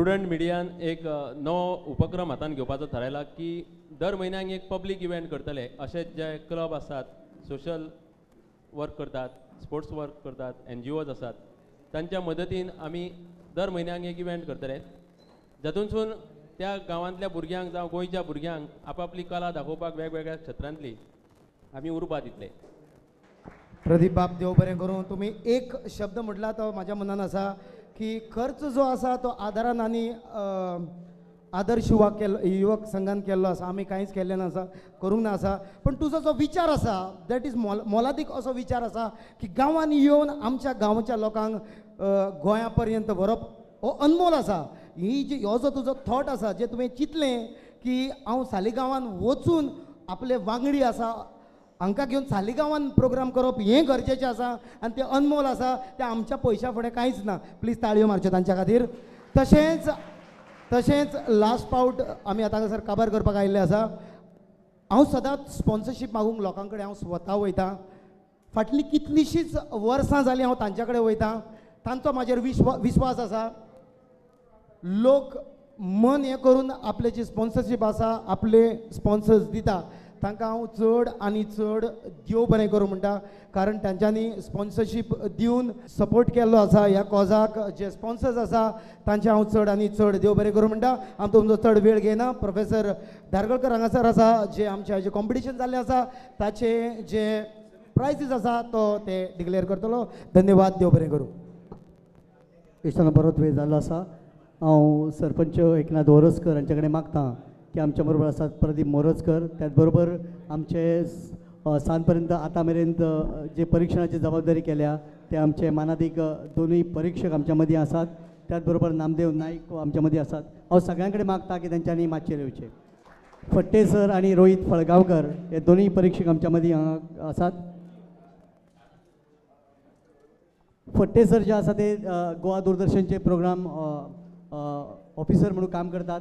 Prudent मिडियान एक नवो उपक्रम हातान घेवपाचो थारायला की दर म्हयन्याक एक पब्लीक इव्हेंट करतले. अशेच जे क्लब आसात, सोशल वर्क करतात, स्पोर्ट्स वर्क करतात, NGOs आसात, तांच्या मदतीन आमी दर म्हयन्याक एक इव्हेंट करतले, जातूनसून त्या गांवांतल्या भुरग्यांक जावं गोंयच्या भुरग्यांक आपापली कला दाखोवपाक वेगवेगळ्या क्षेत्रांतली आमी उर्बा दितले. प्रदीप बाब देव बरें करूं. तुमी एक शब्द म्हटला तो म्हाज्या मनान आसा की खर्च जो आसा तो आदारान आनी आदर्श युवक केल्लो, युवक संघान केल्लो आसा, आमी कांयच केल्लें ना आसा, करूंक ना आसा. पण तुजो जो विचार आसा that is मोलादीक असो विचार आसा की गांवांनी येवन आमच्या गांवच्या लोकांक गोंया पर्यंत व्हरप हो अनमोल आसा. ही जी हो जो तुजो थॉट आसा, जे तुवें चिंतलें की हांव सालिगांवान वचून आपले वांगडी आसा हांकां घेवन सालिगांवान प्रोग्राम करप हें गरजेचें आसा आनी तें अनमोल आसा. तें आमच्या पयशां फुडें कांयच ना. प्लीज ताळयो मारच्यो तांच्या खातीर. तशेंच तशेंच लास्ट पावट आमी आतां हांगासर काबार करपाक आयिल्ले आसा. हांव सदांच स्पॉन्सरशीप मागूंक लोकां कडेन हांव स्वता वयता. फाटलीं कितलींशींच वर्सां जालीं हांव तांच्या कडेन वयता. तांचो म्हाजेर विस्वास आसा. लोक मन हें करून आपले जी स्पॉन्सरशीप आसा आपले स्पॉन्सर्स दिता. तांकां हांव चड आनी चड देव बरें करूं म्हणटा, कारण तांच्यांनी स्पॉन्सरशीप दिवन सपोर्ट केल्लो आसा ह्या कॉजाक. जे स्पॉन्सर्स आसा तांचे हांव चड आनी चड देव बरें करूं म्हणटा. हांव तुमचो चड वेळ घेयना. प्रोफेसर धारगळकर हांगासर आसा, जे आमचें जे कॉम्पिटिशन जाल्लें आसा ताचे जे प्रायजीस आसा तो ते डिक्लेअर करतलो. धन्यवाद, देव बरें करूं. इश्टांनो बरोच वेळ जाल्लो आसा. हांव सरपंच एकनाथ वरसकर हांचे कडेन मागता की आमच्या बरोबर आसात प्रदीप मोरजकर, त्याच बरोबर आमचे सांज पर्यंत आतां मेरेन जे परिक्षणाची जबाबदारी केल्या ते आमचे मानादीक दोनूय परिक्षक आमच्या मदीं आसात, त्याच बरोबर नामदेव नाईक आमच्या मदीं आसात. हांव सगळ्यां कडेन मागता की तेंच्यांनी मातशें येवचें. फट्टे सर आनी रोहीत फळगांवकर हे दोनूय परिक्षक आमच्या मदीं हांगा आसात. फट्टे सर जे आसा ते गोवा दूरदर्शनचे प्रोग्राम ऑफिसर म्हणून काम करतात.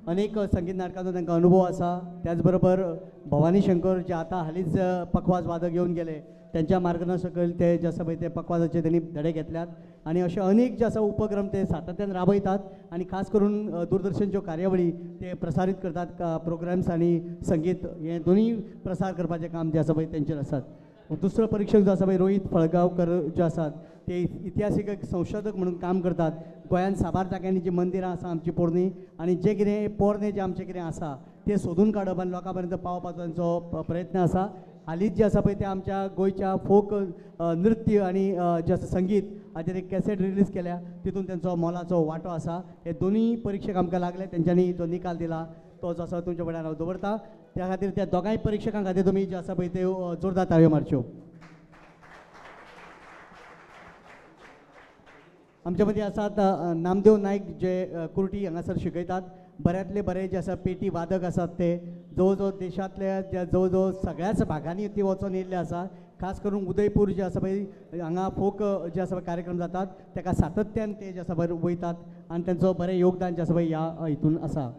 अनेक संगीत नाटकांचो तांकां अनुभव आसा. त्याच बरोबर भवानी शंकर जे आतां हालींच पखवाज वादक येवन गेले त्यांच्या मार्गदर्शना सकयल ते जे आसा पळय ते पखवाजाचे त्यांनी धडे घेतल्यात आनी अशे अनेक जे आसा उपक्रम ते सातत्यान राबयतात आनी खास करून दूरदर्शनच्यो कार्यावळी ते प्रसारीत करतात. प्रोग्राम्स आनी संगीत हे दोनूय प्रसार करपाचें काम जे आसा पळय तेंचेर आसात. दुसरो परिक्षक जो आसा पळय रोहीत फळगांवकर जे आसात ते इतिहासीक एक संशोधक म्हणून काम करतात. गोंयांत साबार जाग्यांनी जी मंदिरां आसा आमची पोरणी आनी जे कितें पोरणे जे आमचें कितें आसा तें सोदून काडप आनी लोकां पर्यंत पावोवपाचो तांचो प्रयत्न आसा. हालींच जें आसा पळय तें आमच्या गोंयच्या फोक नृत्य आनी जें आसा संगीत हाचेर एक कॅसेट रिलीज केल्या, तितून तेंचो मोलाचो वांटो आसा. हे दोनूय परिक्षक आमकां लागले, तेंच्यांनी जो निकाल दिला तो जो आसा तुमच्या फुड्यान हांव दवरता. त्या खातीर त्या दोगांय परिक्षकां खातीर तुमी जे आसा पळय त्यो जोरदार ताळयो मारच्यो. आमच्या मदीं आसात नामदेव नायक जे कुर्टी हांगासर शिकयतात. बऱ्यांतले बरे जे आसा पेटी वादक आसात ते जवळ जवळ देशांतल्या ज्या जवळ जवळ सगळ्याच भागांनी ती वचोन येयल्ले आसा. खास करून उदयपूर जे आसा पळय हांगा फोक जे आसा पळय कार्यक्रम जातात तेका सातत्यान ते जे आसा पळय वयतात आनी तेंचो बरें योगदान जें आसा पळय ह्या हितून आसा.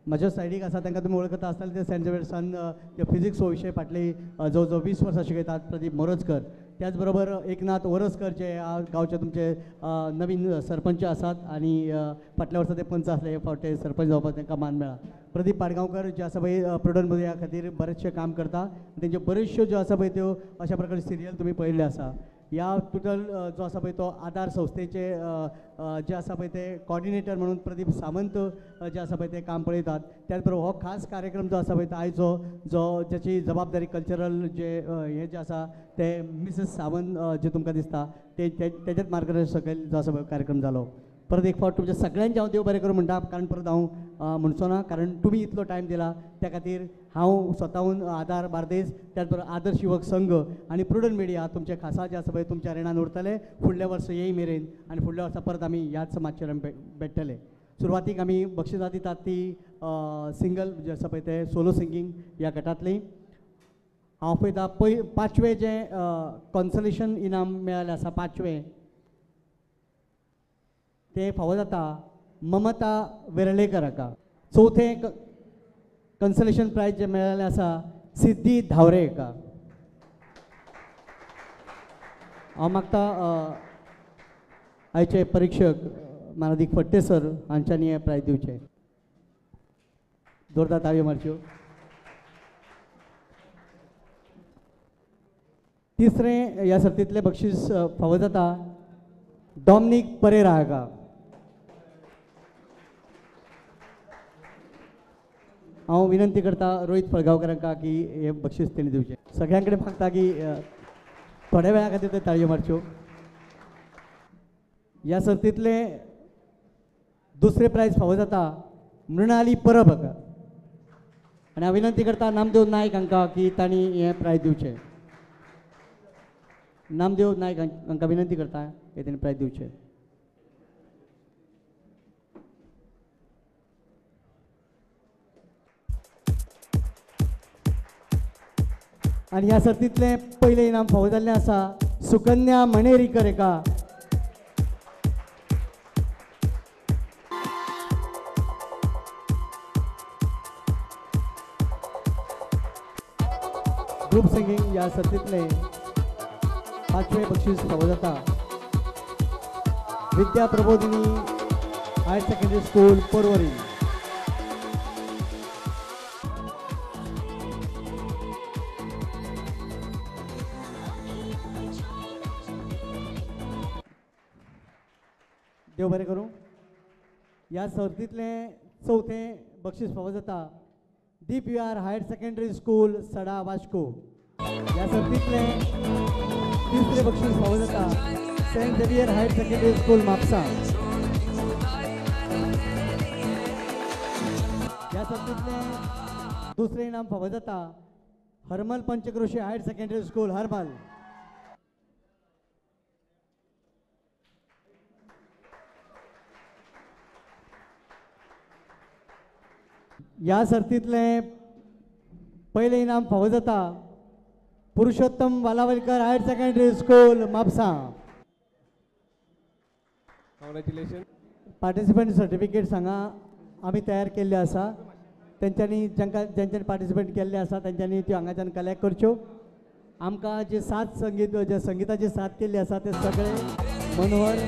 म्हज्या सायडीक आसा तांकां तुमी वळखता आसतले ते सेंट झेवियर्सान ते फिजिक्स हो विशय फाटली जवळ जवळ 20 वर्सां शिकयतात प्रदीप मोरजकर. त्याच बरोबर एकनाथ वरसकर जे गांवचे तुमचे नवीन सरपंच आसात आनी फाटल्या वर्सा ते पंच आसले, हे फावट ते सरपंच जावपाक तांकां मान मेळ्ळा. प्रदीप पाडगांवकर जे आसा पळय प्रुडंट ह्या खातीर बरेचशें काम करता. तेंच्यो बऱ्योचश्यो ज्यो आसा पळय त्यो अशा प्रकारचे सिरियल तुमी पळयल्ले आसा. ह्या टोटल जो आसा पळय तो आदार संस्थेचे जे आसा पळय ते कॉर्डिनेटर म्हणून प्रदीप सावंत जे आसा पळय ते काम पळयतात. त्याच बरोबर हो खास कार्यक्रम जो आसा पळय तो आयचो जो ज्याची जबाबदारी कल्चरल जे हे जे आसा ते मिसेस सावंत जे तुमकां दिसता ते तेज्याच मार्गदर्शन सकयल जो आसा पळय कार्यक्रम जालो. परत एक फावट तुमच्या सगळ्यांचे हांव देव बरें करूं म्हणटा, कारण परत हांव म्हणचो ना, कारण तुमी इतलो टायम दिला त्या खातीर हांव स्वताहून आदार बार्देस, त्याच बरोबर आदर्श युवक संघ आनी प्रुडंट मिडिया तुमचे खासा जे आसा पळय तुमच्या रिणान उरतले फुडल्या वर्सा येई मेरेन आनी फुडल्या वर्सा परत आमी ह्याच माचयेर भेट्टले. सुरवातीक आमी बक्षिसां दितात ती सिंगल जे आसा पळय ते सोलो सिंगींग ह्या गटांतली. हांव पळयता पांचवें जें कॉन्सलेशन इनाम मेळ्ळें आसा पांचवें ते फावो जाता ममता वेर्ळेकर हाका. चवथें कन्सलेशन प्रायज जें मेळ्ळें आसा सिद्धी धावरे हाका. हांव मागता आयचे परिक्षक मानादीक फडते सर हांच्यांनी हें प्रायज दिवचें. जोरदार ताळयो मारच्यो. तिसरें ह्या सर्तींतलें बक्षीस फावो जाता डॉमनीक परेरा हाका. हांव विनंती करता रोहित फळगांवकरांका की हें बक्षीस तेणी दिवचें. सगळ्यां कडेन मागता की थोड्या वेळा खातीर ते ताळयो मारच्यो. ह्या सर्तींतलें दुसरें प्रायज फावो जाता मृणाली परब हाका. आनी हांव विनंती करता नामदेव नायक हांकां की तांणी हें प्रायज दिवचें. नामदेव नायक हांकां विनंती करता हे तेणी प्रायज दिवचें. आनी ह्या सर्तींतलें पयलें इनाम फावो जाल्लें आसा सुकन्या मणेरीकर हाका. ग्रुप सिंगींग ह्या सर्तींतलें पांचवें बक्षीस फावो जाता Vidya Prabodhini higher secondary school Porvorim. देव बरें करूं. ह्या सर्तींतलें चवथें बक्षीस फावो जाता Deep Vihar higher secondary school Sada Vasco. ह्या सर्तींतलें तिसरें बक्षीस फावो जाता Saint Xavier higher secondary school Mapusa. ह्या सर्तींतलें दुसरें इनाम फावो जाता Harmal Panchkroshi higher secondary school Harmal. ह्या सर्तींतलें पयलें इनाम फावो जाता Purushottam Walawalkar higher secondary school Mapusa. Congratulation. Participant certificates हांगा आमी तयार केल्ले आसा. तेंच्यांनी जांकां जेंच्यांनी पार्टिसिपेंट केल्ले आसा तेंच्यांनी त्यो हांगाच्यान कलेक्ट करच्यो. आमकां जे साथ संगीत जे संगिताची साथ केल्ली आसा ते सगळे मनोहर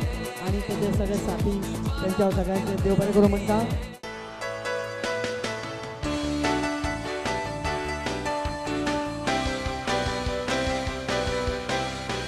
आनी तेजे सगळे साथी तेंच्या सगळ्यांचे देव बरें करूं म्हणटा.